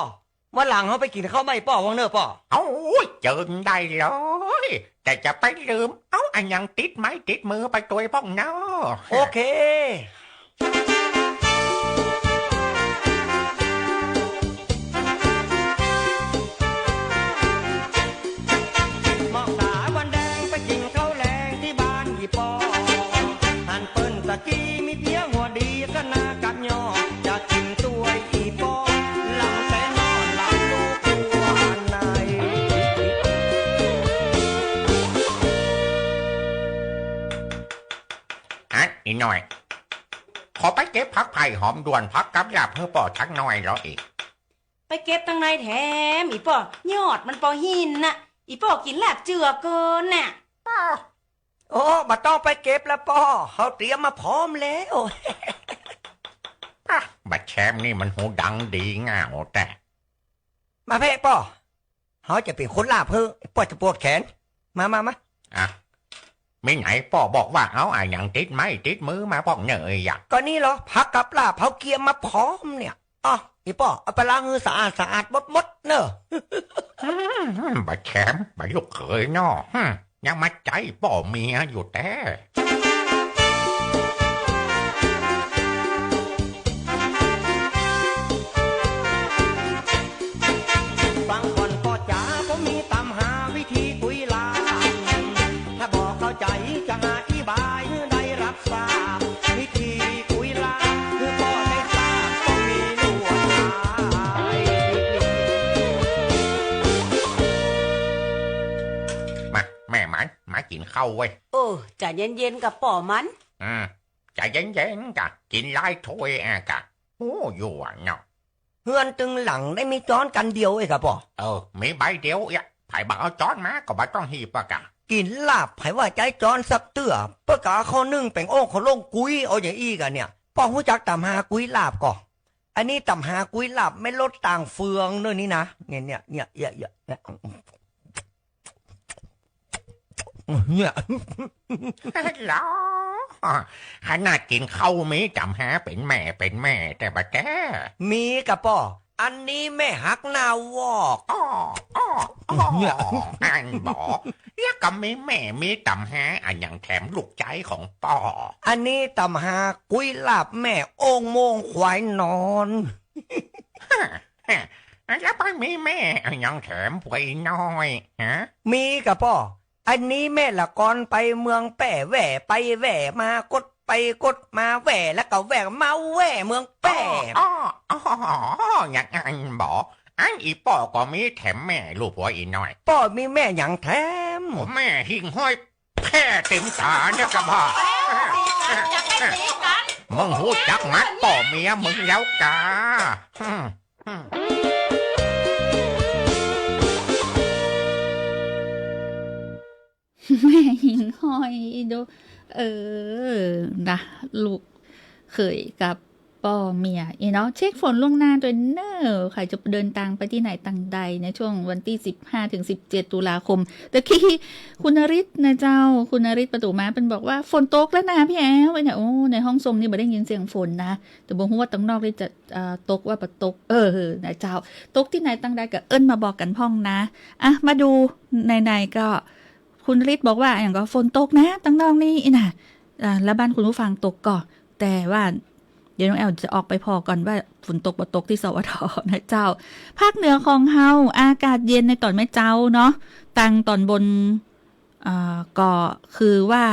วันหลังเฮาไปกิ๋นข้าวใหม่ป้อ ว่าเน่อป้อ เอ้า เจิญได้เลย แต่จะไปลืมเอาอะหยังติดไม้ติดมือไปตวยพ่องเน่อ โอเค มองตาวันแดงไปกิ๋นข้าวแลงตี้บ้านอี่ป้อ หันเปิ้นตะกี้มีเปี๊ยะหัวดีก็น่ากัดย่อ จะกิ๋นตวยอี่ป้อ หลับแต่นอนหลับลูกหัวใน อันอีน้อย ขอไปเก็บผักไผ่หอมด่วน ผักกับลาบหื้อป้อสักหน่อยลออีก ไปเก็บตังในแถม อี่ป้อ ยอดมันปอหินน่ะ อี่ป้อกิ๋นลาบเจือเกินน่ะ ป้อ โอ้ บ่ต้องไปเก็บละป้อ เฮาเตรียมมาพร้อมแล้ว ป้อ บ่าแชมนี่มันหูดังดีง่าวแต๊ มาเพ่ป้อ เฮาจะเป๋นคนลาบหื้อ ป้อจะปวดแขน มา มา มา อ่ะ มีไหนป้อบอกว่าเอาอะหยังติดไม้ติดมือมาพ่องเน่ออะ ก็นี่ลอ ผักกับลาบเฮาเกียมมาพร้อมเนี่ย อ้อ อี่ป้อ เอาไปล้างหื้อสะอาดสะอาดหมดๆ เน่อ อืม บ่าแชม บ่าลูกเขยเนาะ อืม ยังมาใจ๊ป้อเมียอยู่แต๊ ฟังก่อนป้อจ๋า ผมมีตำหาวิธีกุยลาบ ถ้าบ่เข้าใจ๋จะอธิบายหื้อได้รับทราบ วิธีกุยลาบ คือป้อได้ทราบ ก็มีลวดลาย เต้าเว้ย เออ ใจ๋เย็นๆ ก่ะป้อหมัน อืม ใจ๋เย็นๆ ก่ะ กิ๋นหลายถ้วยอะก่ะ โอ้ อยู่อะเนาะ เฮือนตึงหลังได้มีจ๊อนกั๋นเดียวเองก่ะป้อ เออ มีใบเดียวเอียะ ใผบ่เอาจ๊อนมาก็บ่ต้องหีบอะก่ะ กิ๋นลาบใผว่าใจ๊จ๊อนสักเตื้อ เปิ้นก็เอาข้าวนึ่งแป๋งโอ่งเข้าโล่งกุ้ย เอาอย่างอี้ก่ะเนี่ย ป้อฮู้จักต๋ำฮากุ้ยลาบก่อ อันนี้ต๋ำฮากุ้ยลาบแม่นรสต่างเฟืองเน่อนี่นะ เนี่ย เนี่ย เนี่ย เนี่ย เนี่ย เนี่ย ฮัลโหล ขนาดกิ๋นข้าวมีต๋ำฮาเป๋นแม่เป๋นแม่แต๊บ่าแต๊ มีก่ะป้อ อันนี้แม่ฮักหน้าวอก อ้อ อ้อ อ้อ เนี่ย อันบ่ แล้วก็มีแม่มีต๋ำฮาอะหยังแถมลูกใจ๊ของป้อ อันนี้ต๋ำฮากุ้ยลาบแม่โอ่งโม่งควายนอน ฮะ ฮะ แล้วไปมีแม่อะหยังแถมปวยน้อย ฮะ มีก่ะป้อ อันนี้แม่ละกอนไปเมืองแป้แว่ ไปแว่มากดไปกดมาแว่ แล้วก็แว่มาแว่เมืองแป้ อ้อ อ้อ อ้อ อย่างอั้นบ่ อั้นอี่ป้อก็มีแถมแม่ลูกหัวอี่น้อย ป้อมีแม่หยังแถม โอ้ แม่หิ่งห้อย แผ่เต็มต๋าเนี่ยก่ะบ่า มึงฮู้จักมัดป้อเมียมึงแล้วก่า อืม อืม แม่หิ่งห้อยอีโด เออ นะ ลูกเขยกับ ป้อเมีย อี้เนาะ เช็คฝนล่วงหน้าตวยเน่อ ใผจะเดินตางไปตี้ไหนตางใดในช่วงวันตี้สิบห้าเถิงสิบเจ็ดตุลาคม ตะกี้คุณนฤทธิ์นะเจ้า คุณนฤทธิ์ประตูมาเปิ้นบอกว่าฝนตกแล้วนะพี่แอล เนี่ย โอ้ ในห้องส่งนี่บ่ได้ยินเสียงฝนนะ แต่บ่ฮู้ว่าตางนอกนี่จะ เอ่อ ตกว่าบ่ตก เออ นะเจ้า ตกตี้ไหนตางใดก็เอิ้นมาบอกกั๋นพ่องนะ อ่ะ มาดูในๆ ก็ คุณนฤทธิ์บอกว่าอะหยังก่อ ฝนตกนะตางนอกนี่ อี้น่ะ อ่า แล้วบ้านคุณผู้ฟังตกก่อ แต่ว่าเดี๋ยวน้องแอลจะออกไปผ่อก่อนว่าฝนตกบ่ตกตี้ สวท นะเจ้า ภาคเหนือของเฮาอากาศเย็นในต๋อนเจ๊าเนาะ ตางต๋อนบน อ่า ก็คือว่า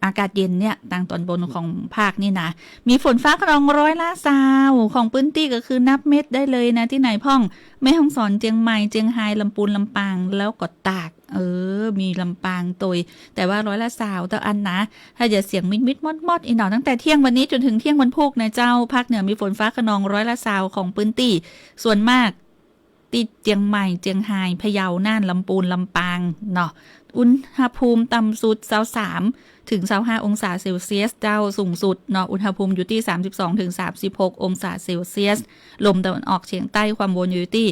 อากาศเย็นเนี่ย ตางต๋อนบนของภาคนี่นะ มีฝนฟ้าคะนองร้อยละซาวของปื้นตี้ ก็คือนับเม็ดได้เลยนะ ตี้ไหนพ่อง แม่ฮ่องสอน เจียงใหม่ เจียงฮาย ลำปูน ลำปาง แล้วก็ตาก เออ มีลำปางตวย แต่ว่าร้อยละซาวเต้าอั้นนะ ถ้าจะเสียงมิดๆ มอดๆ อี้เนาะ ตั้งแต่เที่ยงวันนี้จ๋นเถิงเที่ยงวันพูกนะเจ้า ภาคเหนือมีฝนฟ้าคะนองร้อยละซาวของปื้นตี้ ส่วนมาก ตี้เจียงใหม่ เจียงฮาย พะเยา น่าน ลำปูน ลำปาง เนาะ อุณหภูมิต่ำสุดซาวสามเถิงซาวห้าองศาเซลเซียสเจ้า สูงสุดเนาะ อุณหภูมิอยู่ตี้สามสิบสองเถิงสามสิบหกองศาเซลเซียส ลมตะวันออกเฉียงใต้ ความโวยอยู่ตี้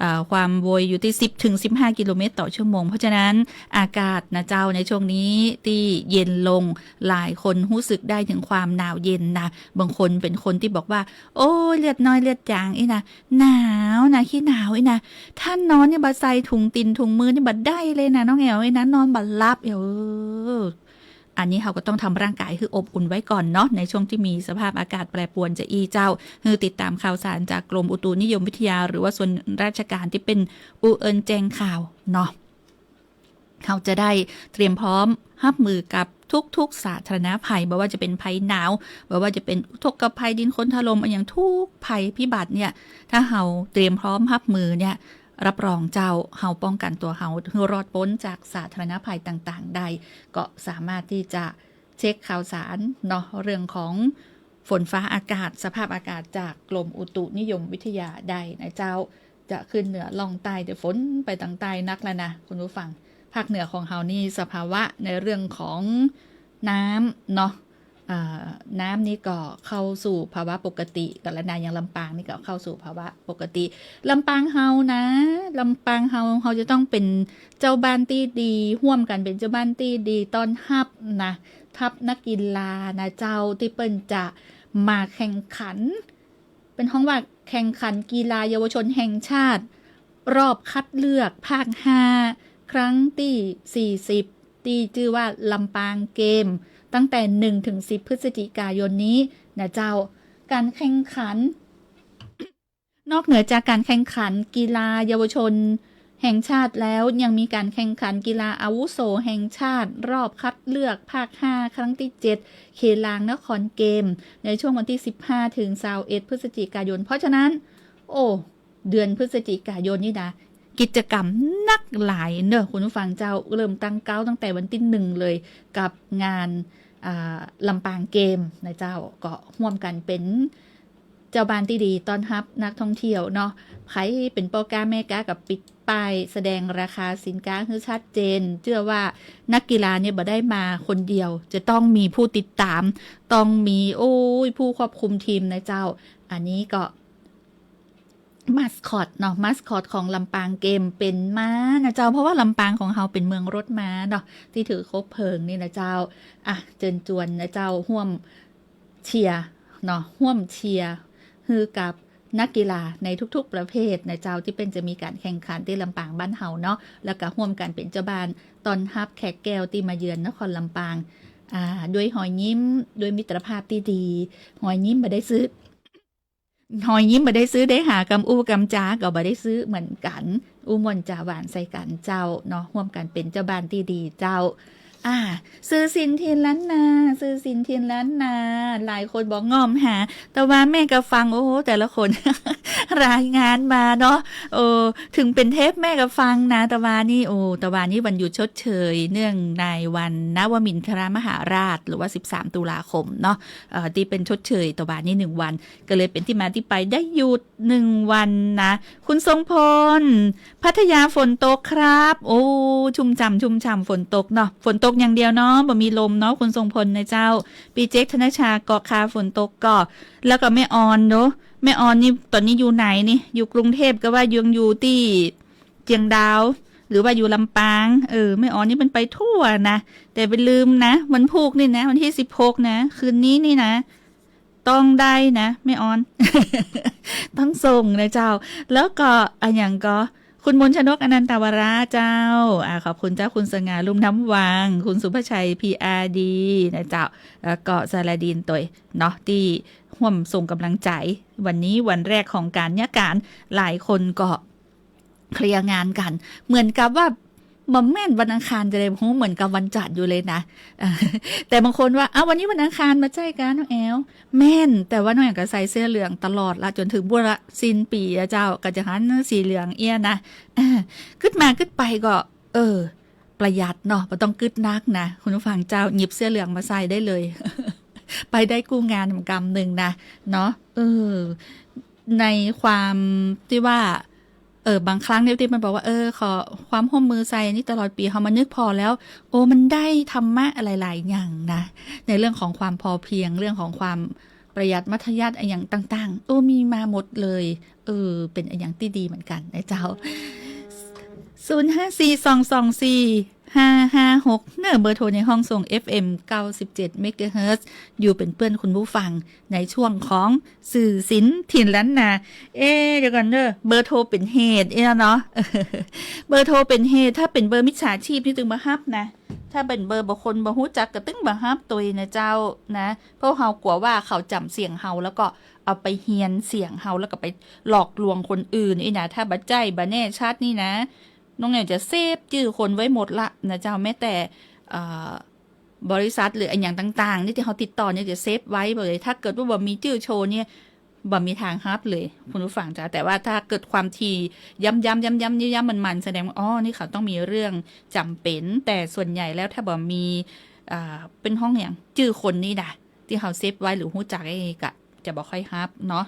เอ่อ ความโวยอยู่ตี้สิบเถิงสิบห้ากิโลเมตรต่อชั่วโมง เพราะฉะนั้นอากาศนะเจ้า ในช่วงนี้ตี้เย็นลง หลายคนฮู้สึกได้เถิงความหนาวเย็นนะ บางคนเป๋นคนตี้บอกว่า โอ้ย เลือดน้อยเลือดจางอี้นะ หนาวนะ ขี้หนาวอี้นะ ถ้านอนนี่บ่ใส่ถุงตี๋นถุงมือนี่บ่ได้เลยนะน้องแอลอี้นะ นอนบ่หลับ เออ อันนี้เฮาก็ต้องทำร่างกายหื้ออบอุ่นไว้ก่อนเนาะ ในช่วงตี้มีสภาพอากาศแปรปรวนจาอี้เจ้า หื้อติดตามข่าวสารจากกรมอุตุนิยมวิทยา หรือว่าส่วนราชการตี้เป๋นอู้เอิ้นแจ้งข่าวเนาะ เฮาจะได้เตรียมพร้อมฮับมือกับทุกๆ สาธารณภัย บ่ว่าจะเป๋นภัยหนาว บ่ว่าจะเป๋นอุทกภัย ดินโคลนถล่ม อะหยังทุกภัยพิบัติเนี่ย ถ้าเฮาเตรียมพร้อมฮับมือเนี่ย รับรองเจ้า เฮาป้องกันตั๋วเฮาหื้อรอดป๊นจากสาธารณภัยต่างๆ ได้ ก็สามารถตี้จะเช็คข่าวสารเนาะ เรื่องของฝนฟ้าอากาศ สภาพอากาศจากกรมอุตุนิยมวิทยาได้นะเจ้า จะขึ้นเหนือล่องใต้ แต่ฝนไปตางใต้นักแล้วนะคุณผู้ฟัง ภาคเหนือของเฮานี่สภาวะในเรื่องของน้ำเนาะ อ่า น้ำนี่ก็เข้าสู่ภาวะปกติกั๋นแล้วนะ อย่างลำปางนี่ก็เข้าสู่ภาวะปกติ ลำปางเฮานะ ลำปางเฮา เฮาจะต้องเป๋นเจ้าบ้านตี้ดี ฮ่วมกั๋นเป๋นเจ้าบ้านตี้ดี ต้อนฮับนะ ทัพนักกีฬานะเจ้า ตี้เปิ้นจะมาแข่งขัน เปิ้นฮ้องว่าแข่งขันกีฬาเยาวชนแห่งชาติ รอบคัดเลือกภาคห้า ครั้งตี้สี่สิบ ตี้จื้อว่าลำปางเกม ตั้งแต่หนึ่งถึงสิบพฤศจิกายนนี้นะเจ้า ก๋านแข่งขัน นอกเหนือจากก๋านแข่งขันกีฬาเยาวชนแห่งชาติแล้ว ยังมีก๋านแข่งขันกีฬาอาวุโสแห่งชาติ รอบคัดเลือกภาคห้า ครั้งตี้เจ็ด เขลางนครเกม ในช่วงวันตี้สิบห้าถึงซาวเอ็ดพฤศจิกายน เพราะฉะนั้น โอ้ เดือนพฤศจิกายนนี่นะ กิจกรรมนักหลายเน่อ คุณผู้ฟังเจ้า เริ่มตั้งเก๊าตั้งแต่วันตี้หนึ่งเลย กับงาน อ่า ลำปางเกมนะเจ้า ก็ฮ่วมกั๋นเป๋นเจ้าบ้านตี้ดีต้อนฮับนักท่องเที่ยวเนาะ ใผเป๋นป้อก๊าแม่ก๊าก็ปิดป้ายแสดงราคาสินค้าหื้อชัดเจน เจื้อว่านักกีฬาเนี่ยบ่ได้มาคนเดียว จะต้องมีผู้ติดต๋าม ต้องมี โอ้ย ผู้ควบคุมทีมนะเจ้า อันนี้ก็ มาสคอตเนาะ มาสคอตของลำปางเกมเป๋นม้านะเจ้า เพราะว่าลำปางของเฮาเป๋นเมืองรถม้าเนาะ ตี้ถือคบเพลิงนี่นะเจ้า อ่ะ เจิญจวนนะเจ้า ฮ่วมเชียร์เนาะ ฮ่วมเชียร์หื้อกับนักกีฬาในทุกๆประเภทนะเจ้า ตี้เปิ้นจะมีก๋านแข่งขันตี้ลำปางบ้านเฮาเนาะ แล้วก็ฮ่วมกั๋นเป๋นเจ้าบ้านต้อนฮับแขกแก้วตี้มาเยือนนครลำปาง อ่า ด้วยฮอยยิ้ม ด้วยมิตรภาพตี้ดี ฮอยยิ้มบ่ได้ซื้อ ฮอยยิ้มบ่ได้ซื้อ ได้หากำอู้กำจาก็บ่ได้ซื้อเหมือนกั๋น อู้ม่วนจ๋าหวานใส่กั๋นเจ้าเนาะ ฮ่วมกั๋นเป๋นเจ้าบ้านตี้ดีเจ้า อ่า สื่อสินถิ่นล้านนา สื่อสินถิ่นล้านนา หลายคนบอกง่อมหา ตะวาแม่ก็ฟัง โอ้โห แต่ละคน รายงานมาเนาะ เออ ถึงเป๋นเทปแม่ก็ฟังนะ ตะวานี่ โอ้ ตะวานี่วันหยุดชดเชย เนื่องในวันนวมินทรมหาราช หรือว่าสิบสามตุลาคมเนาะ เอ่อ ตี้เปิ้นชดเชยตะวานี่หนึ่งวัน ก็เลยเป๋นตี้มาตี้ไปได้หยุดหนึ่งวันนะ คุณทรงพล พัทยาฝนตกครับ โอ้ ชุ่มฉ่ำ ชุ่มฉ่ำ ฝนตกเนาะ ฝนตกอย่างเดียวเนาะ บ่มีลมเนาะ คุณทรงพลนะเจ้า ปีเจ๊ก ธนชา เกาะคาฝนตกก่อ แล้วก็แม่ออนเนาะ แม่ออนนี่ต๋อนนี้อยู่ไหนนี่ อยู่กรุงเทพก็ว่ายังอยู่ตี้เจียงดาว หรือว่าอยู่ลำปาง เออ แม่ออนนี่มันไปทั่วนะ แต่บ่าลืมนะ วันพูกนี่นะ วันตี้สิบหกนะ คืนนี้นี่นะ ต้องได้นะ แม่ออน ต้องส่งนะเจ้า แล้วก็อะหยังก็ คุณมนชนก อนันตวราเจ้า อ่า ขอบคุณเจ้า คุณสง่า ลุ่มน้ำวัง คุณสุภชัย พีอาร์ดี นะเจ้า แล้วก็สาลาดีนตวยเนาะ ตี้ฮ่วมส่งกำลังใจ๋ วันนี้วันแรกของก๋านเยียะก๋าน หลายคนก็ เคลียร์งานกั๋น เหมือนกับว่า บ่แม่นวันอังคารจะได้ฮู้ เหมือนกับวันจันทร์อยู่เลยนะ แต่บางคนว่า "เอ้า วันนี้วันอังคารบ่ใจ้กา น้องแอ๋ว" แม่น แต่ว่าน้องแอ๋วก็ใส่เสื้อเหลืองตลอดละ จ๋นเถิงบั้วละ สิ้นปี๋อะเจ้า ก็จะหันสีเหลืองเอี้ยนะ อ่า กึ๊ดมากึ๊ดไปก็ เออ ประหยัดเนาะ บ่ต้องกึ๊ดนักนะ คุณผู้ฟังเจ้า หยิบเสื้อเหลืองมาใส่ได้เลย ไปได้กู้งานกำนึ่งนะ เนาะ เออ ในความตี้ว่า เออ บางครั้งเนี่ยตี้มันบอกว่า เออ ขอความฮ่วมมือใส่นี่ตลอดปี๋ เฮามานึกผ่อแล้ว โอ้ มันได้ธรรมะหลายๆ อย่างนะ ในเรื่องของความพอเพียง เรื่องของความประหยัดมัธยัสถ์อะหยังต่างๆ โอ้ มีมาหมดเลย เออ เป๋นอะหยังตี้ดีเหมือนกั๋นนะเจ้า ศูนย์ห้าสี่สองสองสี่ห้าห้าหก เน่อ เบอร์โทรในห้องส่ง เอฟเอ็ม เก้าสิบเจ็ดเมกะเฮิรตซ์ อยู่เป๋นเปื้อนคุณผู้ฟัง ในช่วงของสื่อสินถิ่นล้านนา เอ๊ะ เดี๋ยวก่อนเน่อ เบอร์โทรเป๋นเหตุเอี้ยเนาะ เบอร์โทรเป๋นเหตุ ถ้าเป๋นเบอร์มิจฉาชีพนี่จึงบ่ฮับนะ ถ้าเป๋นเบอร์บุคคลบ่ฮู้จักก็ตึงบ่ฮับตวยนะเจ้านะ เพราะเฮากั๋วว่าเขาจ๋ำเสียงเฮา แล้วก็เอาไปเฮียนเสียงเฮา แล้วก็ไปหลอกลวงคนอื่นอี้นะ ถ้าบ่ใจ้บ่แน่ชัดนี่นะ น้องแอ๋วจะเซฟจื้อคนไว้หมดละนะเจ้า แม้แต่ เอ่อ บริษัทหรืออะหยังต่างๆ นี่ตี้เฮาติดต่อเนี่ยจะเซฟไว้หมดเลย ถ้าเกิดว่าบ่มีจื้อโชว์เนี่ย บ่มีตางฮับเลย คุณผู้ฟังจ๊ะ แต่ว่าถ้าเกิดความถี่ย้ำๆ ย้ำๆ ย้ำๆ มันๆ แสดงว่า อ๋อ นี่เขาต้องมีเรื่องจ๋ำเป๋น แต่ส่วนใหญ่แล้วถ้าบ่มี อ่า เปิ้นฮ้องหยัง จื้อคนนี่นะ ตี้เฮาเซฟไว้หรือฮู้จักไอ้กะ จะบ่ค่อยฮับเนาะ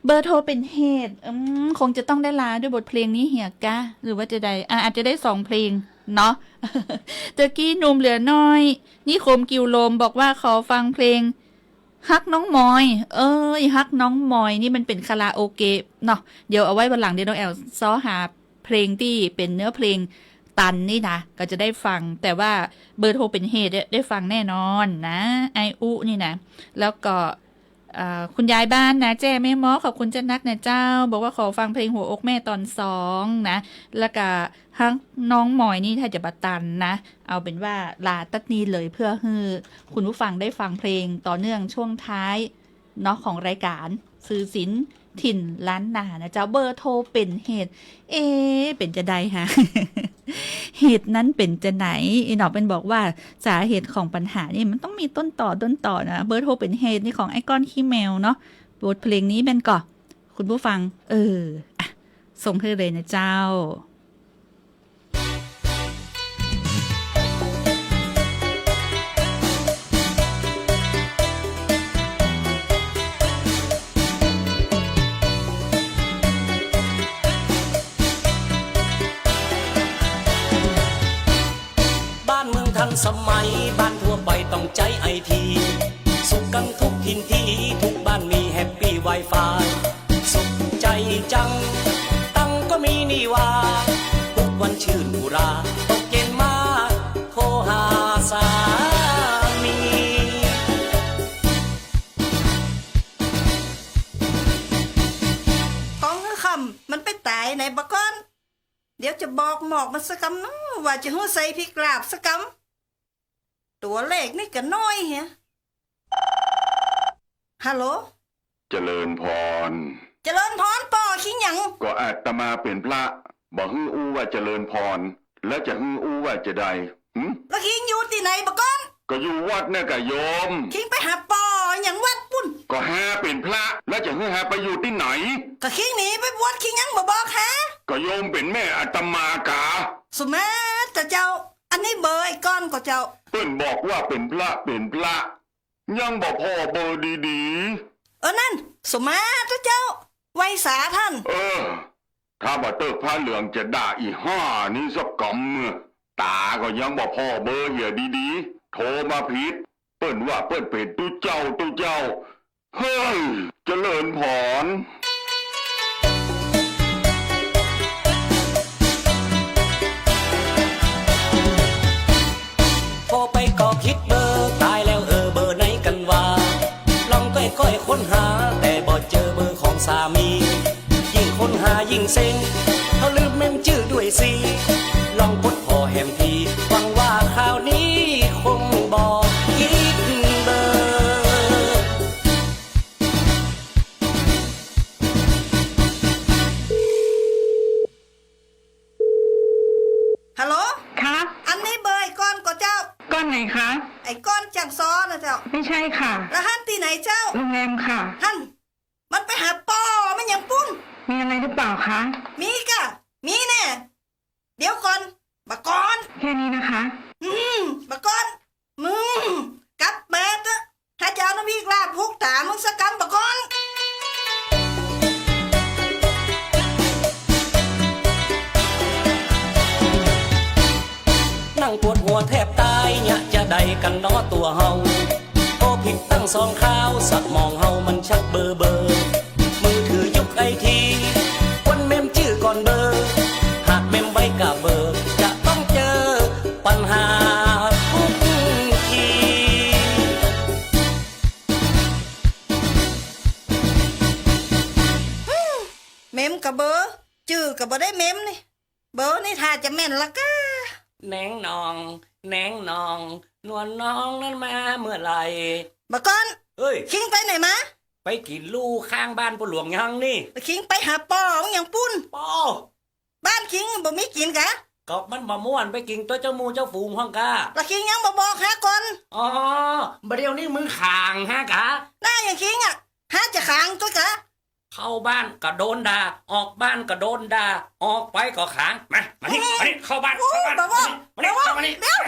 เบอร์โทรเป๋นเหตุ อืม คงจะต้องได้ลาด้วยบทเพลงนี้เหียกะ หรือว่าจะได้ อ่ะ อาจจะได้สองเพลงเนาะ ตะกี้หนุ่มเหลือน้อย นิคมกิวลม บอกว่าขอฟังเพลงฮักน้องมอย เอ้ย ฮักน้องมอยนี่มันเป๋นคาราโอเกะเนาะ เดี๋ยวเอาไว้วันหลัง เดี๋ยวน้องแอ๋วซ้อหาเพลงตี้เป๋นเนื้อเพลงตันนี่นะ ก็จะได้ฟัง แต่ว่าเบอร์โทรเป๋นเหตุเนี่ยได้ฟังแน่นอนนะ ไออุนี่นะ แล้วก็ เอ่อ คุณยายบ้านนะ แจ้แม่ม้อ ขอบคุณเจ้านักนะเจ้า บอกว่าขอฟังเพลงหัวอกแม่ตอนสองนะ แล้วก็ฮักน้องมอยนี่ถ้าจะบ่ตันนะ เอาเป๋นว่าลาตั๊ดนี้เลย เพื่อหื้อคุณผู้ฟังได้ฟังเพลงต่อเนื่องช่วงท้ายเนาะ ของรายการสื่อสินถิ่นล้านนานะเจ้า เบอร์โทรเป๋นเหตุ เอ๊ะ เป๋นจะใดฮะ เหตุนั้นเป๋นจะไหน อีหนอเปิ้นบอกว่าสาเหตุของปัญหานี่มันต้องมีต้นตอ ต้นตอนะ เบอร์โทรเป๋นเหตุนี่ของไอ้ก้อนขี้แมวเนาะ บทเพลงนี้แม่นก่อ คุณผู้ฟัง เออ อ่ะ ส่งหื้อเลยนะเจ้า บ้านเมืองทันสมัย บ้านทั่วไปต้องใจ๊ไอที สุขกันทุกถิ่นที่ ทุกบ้านมีแฮปปี้ไวไฟ สุขใจ๋จัง ตังค์ก็มีนี่หว่า ทุกวันชื่นอุรา ตกเย็นมา โทรหาสามี ของหื้อค่ำมันไปต๋ายไหนบ่าก้อน เดี๋ยวจะบอกหมอกมันสักกำเนาะ ว่าจะหื้อใส่พริกลาบสักกำ ตั๋วเลขนี่ก็น้อยเหีย ฮัลโหล เจริญพร เจริญพร ป้อ คิงหยัง ก็อาตมาเป๋นพระ บ่หื้ออู้ว่าเจริญพร แล้วจะหื้ออู้ว่าจาใด หึ แล้วคิงอยู่ตี้ไหนบ่าก้อน ก็อยู่วัดน่ะกะโยม คิงไปหาป้อหยังวัดปุ้น ก็หาเป๋นพระ แล้วจะหื้อหาไปอยู่ตี้ไหน ก็คิงหนีไปบวช คิงยังบ่บอกหา ก็โยมเป๋นแม่อาตมากา สุมาเต๊อะเจ้า อันนี้เบอร์ไอ้ก้อนก่อเจ้า เปิ้นบอกว่าเป๋นพระ เป๋นพระ ยังบ่ผ่อเบอร์ดีๆ เออ นั่น สุมาเต๊อะเจ้า ไหว้สาต้าน เออ ถ้าบ่าเติ๊กผ้าเหลืองจะด่าอีห่านี่สักกำ ต๋าก็ยังบ่ผ่อเบอร์เหียดีๆ โทรมาผิด เปิ้นว่าเปิ้นเป๋นตุ๊เจ้า ตุ๊เจ้า เฮ้ย เจริญพร โทรไปก็ผิดเบอร์ ต๋ายแล้วเออ เบอร์ไหนกั๋นวา ลองก้อยๆ ค้นหา แต่บ่เจอเบอร์ของสามี ยิ่งค้นหายิ่งเซ็ง เขาลืมเมมจื้อด้วยสิ ลองกดผ่อแหมที หวังว่าคราวนี้คงบ่ผิดเบอร์ ฮัลโหล ครับ อันนี้เบอร์ไอ้ก้อนก่อเจ้า ก้อนไหนคะ ไอ้ก้อนจั่งซ้อน่ะเจ้า ไม่ใช่ค่ะ แล้วหั้นตี้ไหนเจ้า โรงแรมค่ะ หั้น มันไปหาป้อมันหยังปุ้น มีอะไรหรือเปล่าคะ มีก่ะ มีแน่ เดี๋ยวก่อน บ่าก้อน แค่นี้นะคะ อืม บ่าก้อน มึง กลับมาเต๊อะ หาจะเอาน้ำพริกลาบพุกต๋ามึงสักกำ บ่าก้อน นั่งปวดหัวแทบต๋าย เยียะจาใดกั๋นหนอตั๋วเฮา โทรผิดตั้งสองคราว สมองเฮามันชักเบลอๆ มือถือยุคไอที ควรเมมจื้อก่อนเบอร์ หากเมมไว้กะเบอร์ จะต้องเจอปัญหาทุกที เมมกะเบอร์ จื้อกะบ่ได้เมมนี่ เบอร์นี่ถ้าจะแม่นละก้า แหนงหน่อง แหนงหน่อง นวลน้องนั้นมาเมื่อไหร่ บ่าก้อน เอ้ย คิงไปไหนมา ไปกิ๋นลู่ข้างบ้านป้อหลวงยังนี่ คิงไปหาป้อมึงหยังปุ้น ป้อ บ้านคิงบ่มีกิ๋นกา ก็มันบ่ม่วนไปกิ๋นตั๋วเจ้าหมู่เจ้าฝูงห้องกา แล้วคิงยังบ่บอกหาก่อน อ๋อ บ่าเดี่ยวนี้มึงข่างหากา หน้าอย่างคิงอะ หาจะข่างตั๋วกา เข้าบ้านก็โดนด่า ออกบ้านก็โดนด่า ออกไปก็ข่าง มา มานี่ มานี่ เข้าบ้าน โอ้ เข้าบ้าน บ่บอก มานี่ มานี่ บ่บอก เข้ามานี่ เดี๋ยว